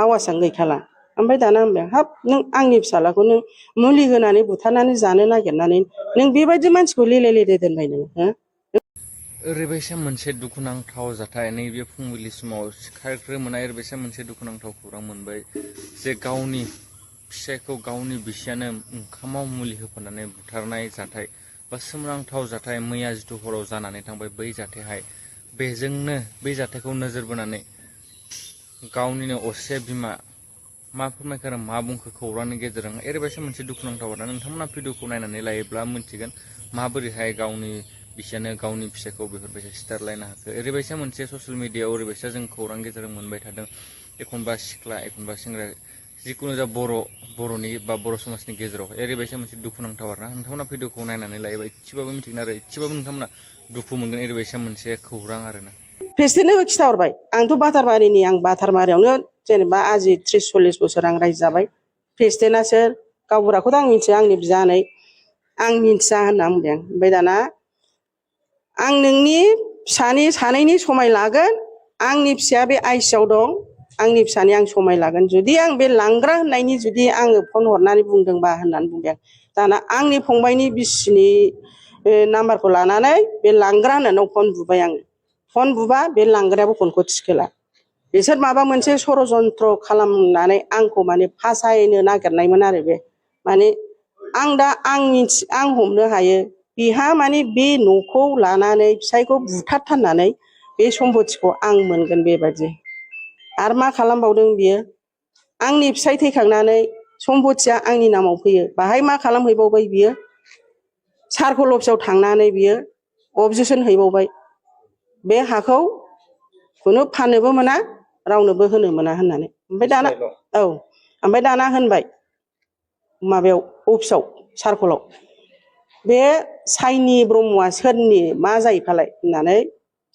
आवाजानो गैखाला ओमफ्राय दाना होनबाय हाब नों आंनि फिसालाखौ नों मुलि होनानै बुथारनानै जानो नागिरनानै नों बेबायदि मानसिखौ लेले लेले दोनबाय नों हो ओरैबायसा मोनसे दुखुनांथाव जाथाय नैबे फुंबिलि समाव सिखारग्रोमोना ओरैबायसा मोनसे दुखुनांथाव खौरां मोनबाय जे गावनि फिसायखौ गावनि बिसियानो ओंखामाव मुलि होफानानै बुथारनाय जाथाय बा सोमोनांथाव जाथाय मैया जिथु हराव जानानै थांबाय बै जाथायहाय बेजोंनो बै जाथायखौ नोजोर बोनानै गावनिनो असे बिमा मा फोरमायखो आरो मा बुंखो खौरांनि गेजेरजों ओरैबायसा मोनसे दुखुनांथाव बाथ्रा नोंथांमोना भिडिअखौ नायनानै लायोब्ला मिन्थिगोन माबोरैहाय गावनि बिसियानो गावनि फिसायखौ बेफोरबायसा सिथारलायनो हाखो ओरैबायसा मोनसे ससियेल मिडियायाव ओरैबायसा जों खौरां गेजेरजों मोनबाय थादों एखनबा सिख्ला एखनबा सेंग्रा जिखुनु जा बर'नि बा बर' समाजनि गेजेराव ओरैबायसा मोनसे दुखुनांथाव आरोना नोंथांमोना भिडिअखौ नायनानै लायोबा एसेबाबो मिथिगोन आरो एसेबाबो नोंथांमोना दुखु मोनगोन ओरैबायसा मोनसे खौरां आरोना प्रेसिडेन्टनोबो खिथाहरबाय आंथ' बातारमारिनि आं बातारमारियावनो जेनेबा आजि 30-40 बोसोर आं रायजो जाबाय प्रेसिडेन्टआ सोर गावबुराखौथ' आं मिथिया आंनि बिजानै आं मिथिया होनना बुंबाय आं ओमफ्राय दाना आं नोंनि फिसानि सानैनि समाय लागोन आंनि फिसाया बे आइसिआव दं आंनि फिसानि आं समाय लागोन जुदि आं बे लांग्रा होननायनि जुदि आङो फन हरनानै बुंदोंबा होननानै बुंबाय आं दाना आंनि फंबायनि बिसिनि नाम्बारखौ लानानै बे लांग्रा होननानै फन बुबाय आङो फन बुबा बे लांग्रायाबो फनखौ थिखोला बिसोर माबा मोनसे षड़यन्त्र खालामनानै आंखौ माने फासायनो नागिरनायमोन आरो बे माने आं दा आं हमनो हायो बिहा माने बे न'खौ लानानै फिसायखौ बुथारथारनानै बे सम्पतिखौ आं मोनगोन बेबायदि आरो मा खालामबावदों बियो आंनि फिसाय थैखांनानै सम्पतिया आंनि नामाव फैयो बाहाय मा खालामहैबावबाय बियो सार्कोल अफिसाव थांनानै बियो अबजेक्सन हैबावबाय बे हाखौ खुनु फाननोबो मोना रावनोबो होनो मोना होननानै ओमफ्राय दाना औ ओमफ्राय दाना होनबाय माबायाव अफिसाव सार्कोलाव बे साइनि ब्रह्मआ सोरनि मा जायो फालाय होननानै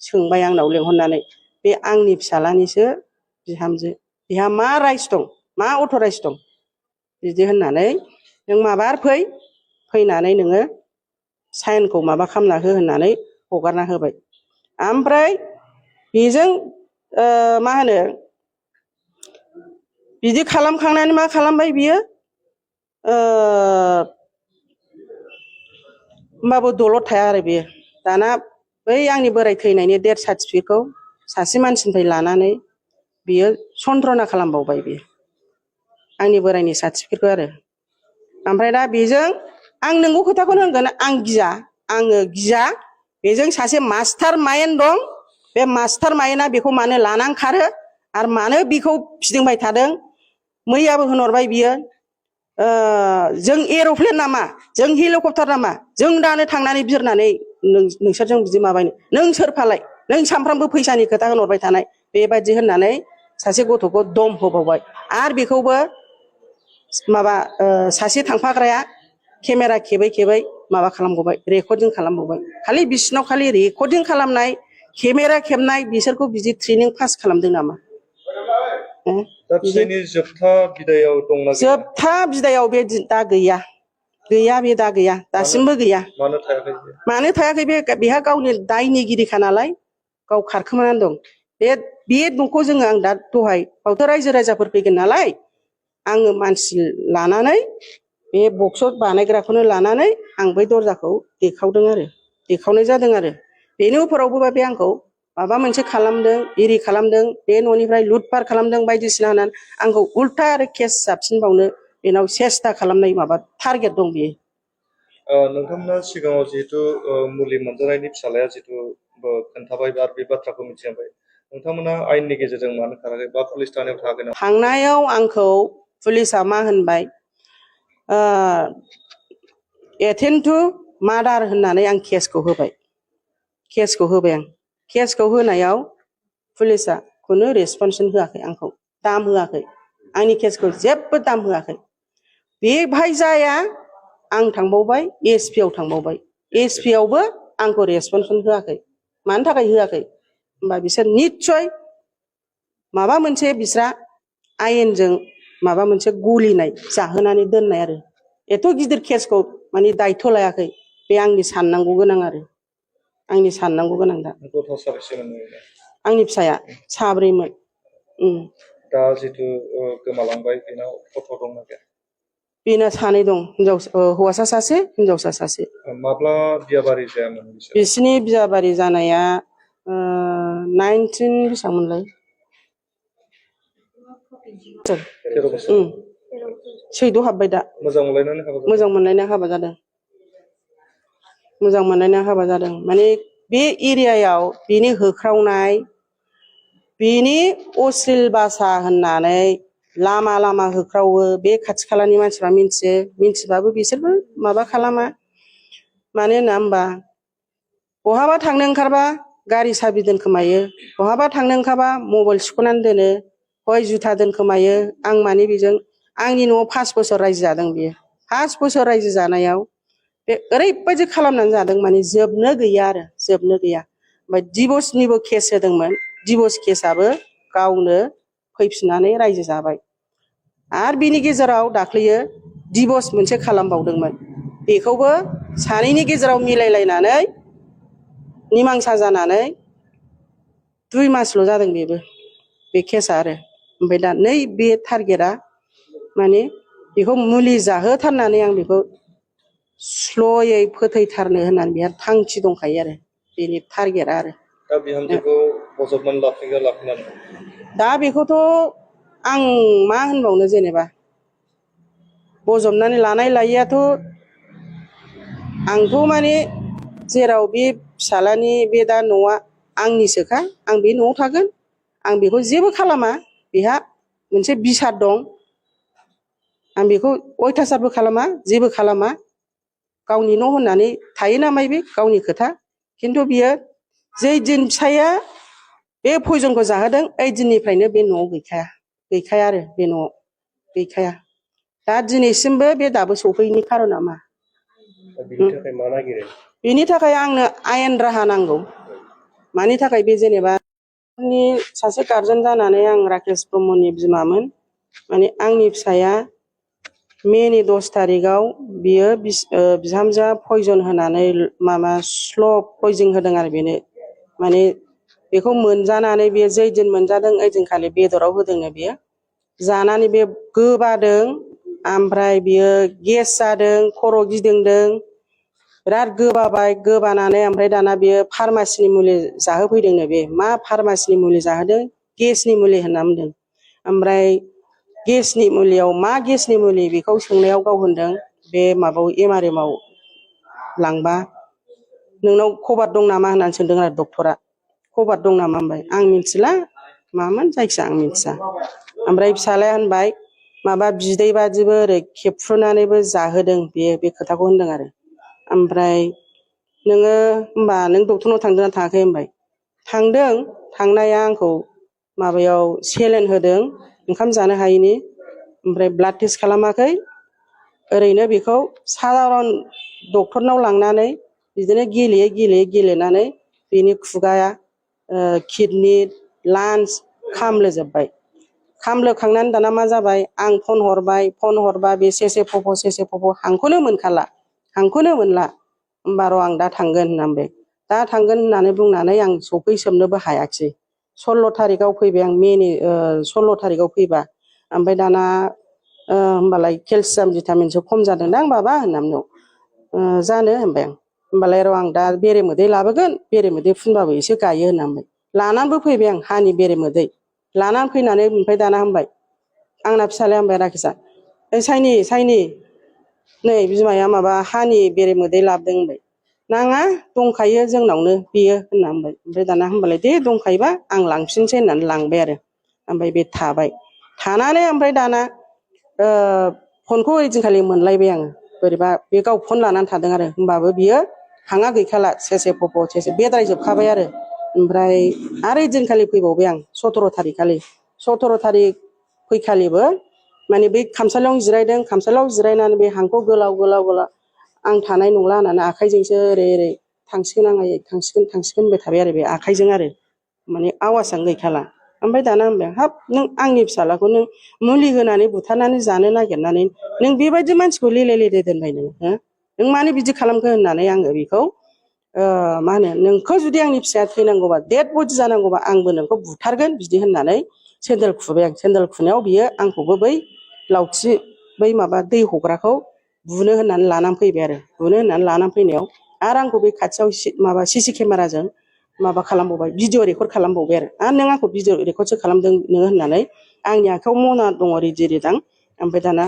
सोंबाय आंनाव लेंहरनानै बे आंनि फिसालानिसो बिहामजो बिहा मा राइट्स दं मा अथ'राइज दं बिदि होननानै नों माबार फैनानै नोङो साइनखौ माबा खालामना हो होननानै हगारना होबाय ओमफ्राय बेजों मा होनो बिदि खालामखांनानै मा खालामबाय बियो होमबाबो दलद थाया आरो बेयो दाना बै आंनि बोराय थैनायनि डेथ सार्टिफिकेटखौ सासे मानसिनिफ्राय लानानै बियो सन्त्रना खालामबावबाय बियो आंनि बोरायनि सार्टिफिकेटखौ आरो ओमफ्राय दा बेजों आं नोंगौ खोथाखौनो होनगोन आङो गिया बेजों सासे मास्टार माइन्ड दं बे मास्टार माइन्डआ बेखौ मानो लानानै खारो आरो मानो बेखौ फिदिंबाय थादों मैयाबो होनहरबाय बियो जों एर'प्लेन नामा जों हेलिकप्टार नामा जों दानो थांनानै बिरनानै नोंसोरजों बिदि माबायनो नों सोरफालाय नों सानफ्रामबो फैसानि खोथा होनहरबाय थानाय बेबायदि होननानै सासे गथ'खौ दम होबावबाय आरो बेखौबो माबा सासे थांफाग्राया केमेरा खेबै माबा खालामबावबाय रेकर्डिं खालामबावबाय खालि बिसिनाव खालि रेकर्डिं खालामनाय केमेरा खेबनाय बिसोरखौ बिदि ट्रेनिं पास खालामदों नामा दा फिसायनि जोबथा बिदायाव दंना गैया जोबथा बिदायाव बे दा गैया बे दा गैया दासिमबो गैया मानो थायाखै बेहा गावनि दायनिगिरिखा नालाय गाव खारखोमानानै दं बे न'खौ जोङो आं दा दहाय बावथ' रायजो राजाफोर फैगोन नालाय आङो मानसि लानानै बे बक्स बानायग्राखौनो लानानै आं बै दरजाखौ देखावनाय जादों आरो बेनि उफोरावबो बे आंखौ माबा मोनसे खालामदों इरि खालामदों बे न'निफ्राय लुटपाट खालामदों बायदिसिना होननानै आंखौ उल्था आरो केस जाबसिनबावनो बेनाव सेस्था खालामनाय माबा टारगेट दं बियो नोंथांमोना सिगाङाव जिहेतु मुलि मोनजानायनि फिसालाया जिहेतु खोन्थाबाय आरो बे बाथ्राखौ मिथिबाय नोंथांमोना आयेननि गेजेरजों मानो खाराखै बा पुलिस थानायाव थाङाखै नामा थांनायाव आंखौ पुलिसआ मा होनबाय एटेम्प्ट टु मार्डार होननानै आं केसखौ होबाय आं केसखौ होनायाव पुलिसआ खुनु रेसपन्सन होआखै आंखौ दाम होआखै आंनि केसखौ जेबो दाम होआखै बेवहाय जाया आं थांबावबाय एसपि आव थांबावबाय एसपि आवबो आंखौ रेसपन्सन होआखै मानि थाखाय होआखै होमबा बिसोर निस्सय माबा मोनसे बिस्रा आयेनजों माबा मोनसे गलिनाय जाहोनानै दोननाय आरो एथ' गिदिर केसखौ माने दायथ' लायाखै बे आंनि साननांगौ गोनां आरो आंनि साननांगौ गोनां दा गथ' साबेसेमोन आंनि फिसाया साब्रैमोन दा जिथु गोमालांबाय बेनाव गथ' दंना गैया? बेना सानै दं, हौवासा सासे हिनजावसा सासे। माब्ला बियाबारि जायामोन बिसोर? बिसिनि बियाबारि जानाया 19 बेसेबांमोनलाय 13 बोसोर। सैद' हाबबाय दा। मोजां मोनलायनानै हाबा जादों? मोजां मोनलायना हाबा जादों। मोजां मोनलायना हाबा जादों। माने बे एरियायाव बेनि होख्रावनाय, बेनि अश्लील भाषा होननानै लामा लामा होख्रावो। बे खाथि खालानि मानसिफ्रा मिन्थियो, मिन्थिबाबो बिसोरबो माबा खालामा। मानो होनना होमबा बहाबा थांनो ओंखारबा गारि साबि दोनखोमायो, बहाबा थांनो ओंखारबा मबाइल सिख'नानै दोनो, हय जुथा दोनखोमायो। आं माने बेजों आंनि न'आव 5 बोसोर रायजो जादों बियो। 5 बोसोर रायजो जानायाव बे ओरैबायदि खालामनानै जादों माने जोबनो गैया आरो, जोबनो गैया। ओमफ्राय डिभर्सनिबो केस होदोंमोन। डिभर्स केसआबो गावनो फैफिननानै रायजो जाबाय। आरो बिनि गेजेराव दाख्लैयो डिभर्स मोनसे खालामबावदोंमोन। बेखौबो सानैनि गेजेराव मिलायलायनानै निमांसा जानानै 2 मासल' जादों बेबो, बे केसआ आरो। ओमफ्राय दा नै बे टारगेटआ माने बेखौ मुलि जाहोथारनानै आं बेखौ स्ल'यै फोथैथारनो होननानै बेहा थांखि दंखायो आरो, बेनि टारगेटआ आरो। दा बिहामजोखौ बजबनानै लाफिनगोन लाफिनानै? दा बेखौथ' आं मा होनबावनो जेनेबा, बजबनानै लानाय लायैआथ' आंथ' माने जेराव बे फिसाज्लानि बे दा न'आ आंनिसोखा, आं बे न'आव थागोन। आं बेखौ जेबो खालामा। बेहा मोनसे बिसार दं। आं बेखौ अयथासारबो खालामा, जेबो खालामा। गावनि न' होननानै थायो नामाय बे गावनि खोथा। खिन्थु बियो जै दिन फिसाइया बे पयजनखौ जाहोदों ओइ दिननिफ्रायनो बे न'आव गैखाया, गैखाया आरो बे न'आव गैखाया। दा दिनैसिमबो बे दाबो सफैयैनि खारना मा? बिनि थाखाय मा नागिरो? बिनि थाखाय आंनो आयेन राहा नांगौ। मानि थाखाय बे जेनेबा सासे गारजेन जानानै आं राकेश ब्रह्मनि बिमामोन। माने आंनि फिसाया मेनि 10 थारिखआव बियो बिहामजोआ पयजन होनानै माबा स्ल' पयजन होदों आरो बेनो। माने बेखौ मोनजानानै बेयो जै दिन मोनजादों ओइदिनखालि बेदराव होदोंनो बियो। जानानै बे गोबादों, ओमफ्राय बियो गेस जादों, खर' गिदिंदों, बिराद गोबाबाय। गोबानानै ओमफ्राय दाना बियो फार्मासिनि मुलि जाहोफैदोंनो। बे मा फार्मासिनि मुलि जाहोदों? गेसनि मुलि होनना बुंदों। ओमफ्राय गेसनि मुलियाव मा गेसनि मुलि बेखौ सोंनायाव गाव होनदों बे माबायाव MRM आव लांबा नोंनाव खबर दं नामा होननानै सोंदों आरो डक्टरा। खबर दं नामा होनबाय। आं मिथिला मामोन, जायखिया आं मिथिया। ओमफ्राय फिसालाया होनबाय माबा बिदै बादिबो ओरै खेबफ्रुनानैबो जाहोदों बेयो, बे खोथाखौ होनदों आरो। ओमफ्राय नोङो होमबा नों डक्टरनाव थांदोंना थाङाखै होनबाय। थांदों, थांनाया आंखौ माबायाव सेलेन होदों ओंखाम जानो हायैनि। ओमफ्राय ब्लाड टेस्ट खालामाखै। ओरैनो बेखौ सादारन डक्टरनाव लांनानै बिदिनो गेलेयै गेलेयै गेलेनानै बेनि खुगाया, किडनि, लान्स खामलोजोब्बाय। खामलोखांनानै दाना मा जाबाय, आं फन हरबाय, फन हरबा बे सेसे फ'फ' हांखौनो मोनखाला, हांखौनो मोनला। होमबा र' आं दा थांगोन होनना बुंबाय। दा थांगोन होननानै बुंनानै आं सफैसोमनोबो हायाखिसै। 16 थारिखआव फैबाय आं, मेनि 16 थारिखआव फैबा। ओमफ्राय दाना होमबालाय केलसियाम भिटामिनसो खम जादोंदां बाबा होनना बुंदों। जानो होनबाय आं। होमबालाय र' आं दा बेरेमोदै लाबोगोन, बेरेमोदै फुनबाबो एसे गायो होनना बुंबाय। लानानैबो फैबाय आं हानि बेरेमोदै। लानानै फैनानै ओमफ्राय दाना होनबाय आंना फिसालाया होनबाय राकेशआ, ओइ साइनि नै बिमाया माबा हानि बेरेमोदै लाबोदों होनबाय। नाङा, दंखायो जोंनावनो बेयो होनना बुंबाय। ओमफ्राय दाना होनबालाय दे दंखायोबा आं लांफिनसै होननानै लांबाय आरो। ओमफ्राय बे थाबाय। थानानै ओमफ्राय दाना फनखौ ओइदिनखालि मोनलायबाय आङो। बोरैबा बे गाव फन लानानै थादों आरो। होमबाबो बियो हाङा गैखाला, सेसे फ'फ' सेसे बेद्रायजोबखाबाय आरो। ओमफ्राय आरो ओइदिनखालि फैबावबाय आं 17 थारिख खालि। 17 थारिख फैखालिबो माने बै खामसालियावनो जिरायदों। खामसालियाव जिरायनानै बे हांखौ गोलाव गोलाव गोलाव आं थानाय नंला होननानै आखाइजोंसो ओरै ओरै थांसिगोन आं आयै, थांसिगोन होनबाय थाबाय आरो बे आखाइजों आरो। माने आवाजआनो गैखाला। ओमफ्राय दाना होनबाय हाब नों आंनि फिसाज्लाखौ नों मुलि होनानै बुथारनानै जानो नागिरनानै नों बेबायदि मानसिखौ लेले लेले दोनबाय नोङो, नों मानो बिदि खालामखो होननानै आङो बेखौ मा होनो, नोंखौ जुदि आंनि फिसाया थैनांगौबा, डेड बडि जानांगौबा आंबो नोंखौ बुथारगोन बिदि होननानै सेन्देल खुबाय आं सेन्देल खुनायाव बियो आंखौबो बै लावथि बै माबा दै हग्राखौ बुनो होननानै लानानै फैबाय आरो बुनो होननानै लानानै फैनायाव आरो आंखौ बे खाथियाव माबा सिसि केमेराजों माबा खालामबावबाय भिडिअ रेकर्ड खालामबावबाय आरो नों आंखौ भिडिअ रेकर्डसो खालामदों नोङो होननानै आंनि आखायाव मना दङ रेदि रेदां ओमफ्राय दाना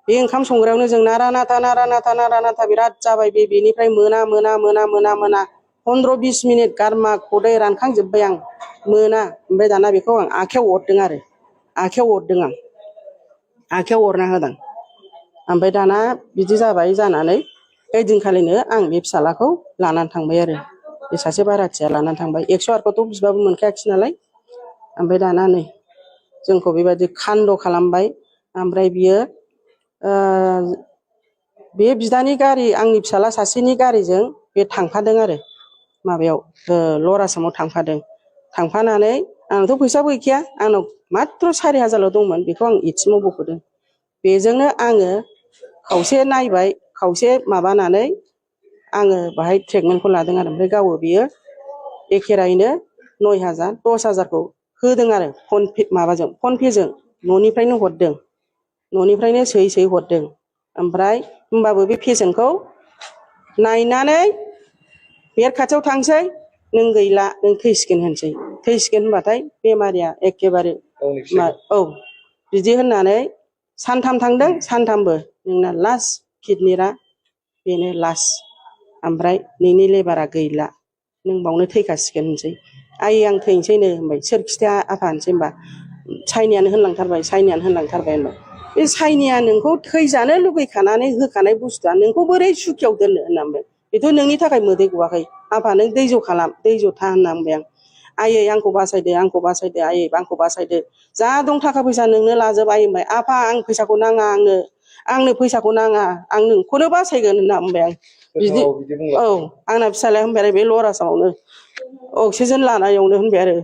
बे ओंखाम संग्रायावनो जों नारा नाथा बिराद जाबाय बेनिफ्राय मोना 15-20 मिनिट गारमा खदै रानखांजोब्बाय आं मोना ओमफ्राय दाना बेखौ आं आखायाव अरदों आरो आखायाव अरना होदों ओमफ्राय दाना बिदि जाबाय जानानै ओइदिनखालिनो आं बे फिसालाखौ लानानै थांबाय आरो बे सासे बाराथिया लानानै थांबाय 108खौथ' बिबाबो मोनखायाखिसै नालाय ओमफ्राय दाना नै जोंखौ बेबायदि खान्द' खालामबाय ओमफ्राय बियो बे बिदानि गारि आंनि फिसाला सासेनि गारिजों बे थांफादों आरो माबायाव लवार आसामाव थांफानानै आंनावथ' फैसाबो गैखाया आंनाव माथ्र' 4,000ल' दंमोन बेखौ आं एटिएमाव बख'दों बेजोंनो आङो खावसे नायबाय खावसे माबानानै आङो बाहाय ट्रिटमेन्टखौ लादों आरो ओमफ्राय गावो बियो एखेरायैनो 9,000 10,000खौ होदों आरो फनपेजों न'निफ्रायनो हरदों न'निफ्रायनो सोयै हरदों ओमफ्राय होमबाबो बे पेसेन्टखौ नायनानै बेर खाथियाव थांसै नों गैला नों थैसिगोन होनसै थैसिगोन होनबाथाय बेमारिया एखेबारे औ बिदि होननानै सानथाम थांदों सानथामबो नोंना लास्ट किडनिया बेनो लास्ट ओमफ्राय नोंनि लेबारा गैला नों बावनो थैखासिगोन होनसै आयै आं थैनोसैनो होनबाय सोर खिथाया आफा होनसै होनबा साइनियानो होनलांथारबाय होनबाय बे साइनिया नोंखौ थैजानो लुगैखानानै होखानाय बुस्थुआ नोंखौ बोरै सुखियाव दोननो होनना बुंबाय बेथ' नोंनि थाखाय मोदै गवाखै आफा नों दैज' खालाम दैज' था होनना बुंबाय आं आयै आंखौ बासायदो आयै आंखौ बासायदो जा दं थाखा फैसा नोंनो लाजोब आयै होनबाय आफा आं फैसाखौ नाङा आंनो फैसाखौ नाङा आं नोंखौनो बासायगोन होनना बुंबाय आं बिदि औ आंना फिसालाया होनबाय आरो बे लवार आसामावनो अक्सिजेन लानायावनो होनबाय आरो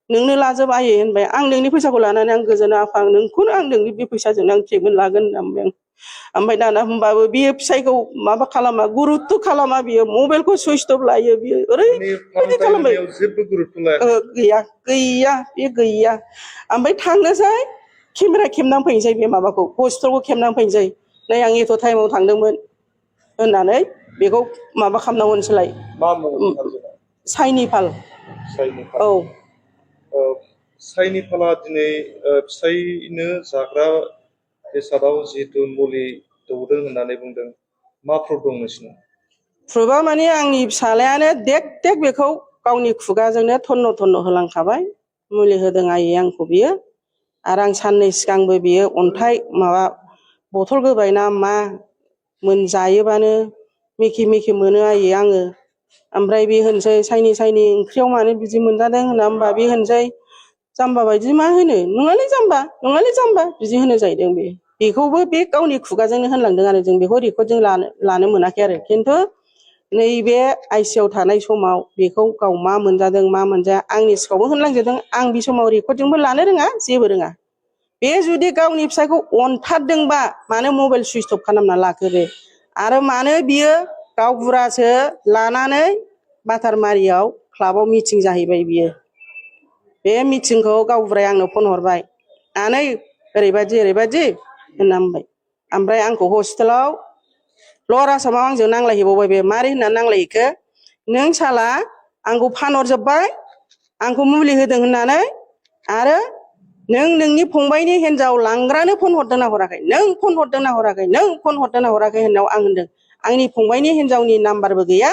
नोंनो लाजोब आयै होनबाय आं नोंनि फैसाखौ लानानै आं गोजोना आफा नोंखौनो आं नोंनि बे फैसाजोंनो आं ट्रिटमेन्ट लागोन होनना बुंबाय आं ओमफ्राय दाना होनबाबो बियो फिसाइखौ माबा खालामा गुरुत्थ' खालामा बियो मबाइलखौ सुइस अफ लायो बियो ओरैबायदि खालामबाय गैया बे गैया ओमफ्राय थांनोसै केमेरा खेबनानै फैनोसै बे माबाखौ हस्पिटालखौ खेबनानै फैनोसै नै आं एथ' टाइमाव थांदोंमोन होननानै बेखौ माबा खालामनांगौ होनसैलाय साइनिफाल औ साइनिफाला दिनै फिसाइनो जाग्रा बेसादाव जिहेतु मुलि दौदों होननानै बुंदों मा प्रुफ दं नोंसिनाव प्रुफा माने आंनि फिसालायानो देख बेखौ गावनि खुगाजोंनो थन्न होलांखाबाय मुलि होदों आयै आंखौ बियो आरो आं साननै सिगांबो बियो अन्थाइ माबा बथल गोबाय ना मा जायोबानो मेखे मोनो आयै आङो ओमफ्राय बे होनसै साइनि ओंख्रियाव मानो बिदि मोनजादों होनना होनबा बे होनसै जाम्बा बायदि मा होनो नङालै जाम्बा बिदि होनो जाहैदों बेखौबो बे गावनि खुगाजोंनो होनलांदों आरो जों बेखौ रेकर्डजों लानो मोनाखै आरो खिन्थु नैबे आइसिइउआव थानाय समाव बेखौ गाव मा मोनजादों मा मोनजाया आंनि सिगाङावबो होनलांजोबदों आं बे समाव रेकर्डजोंबो लानो रोङा जेबो रोङा बे जुदि गावनि फिसायखौ अनथारदोंबा मानो मबाइल सुइस अफ खालामना लाखो बे आरो मानो बियो गावबुरासो लानानै बातारमारियाव क्लाबाव मिटिं जाहैबाय बियो बे मिटिंखौ गावबुराया आंनो फन हरबाय आनै ओरैबायदि होनना बुंबाय ओमफ्राय आंखौ हस्पिटालाव लवार आसामाव आंजों नांलायहैबावबाय बे मारै होननानै नांलायहैखो नों साला आंखौ फानहरजोब्बाय आंखौ मुलि होदों होननानै आरो नों नोंनि फंबायनि हिनजाव लांग्रानो फन हरदोंना हराखै नों फन हरदोंना हराखै होननायाव आं होनदों आंनि फंबायनि हिनजावनि नाम्बारबो गैया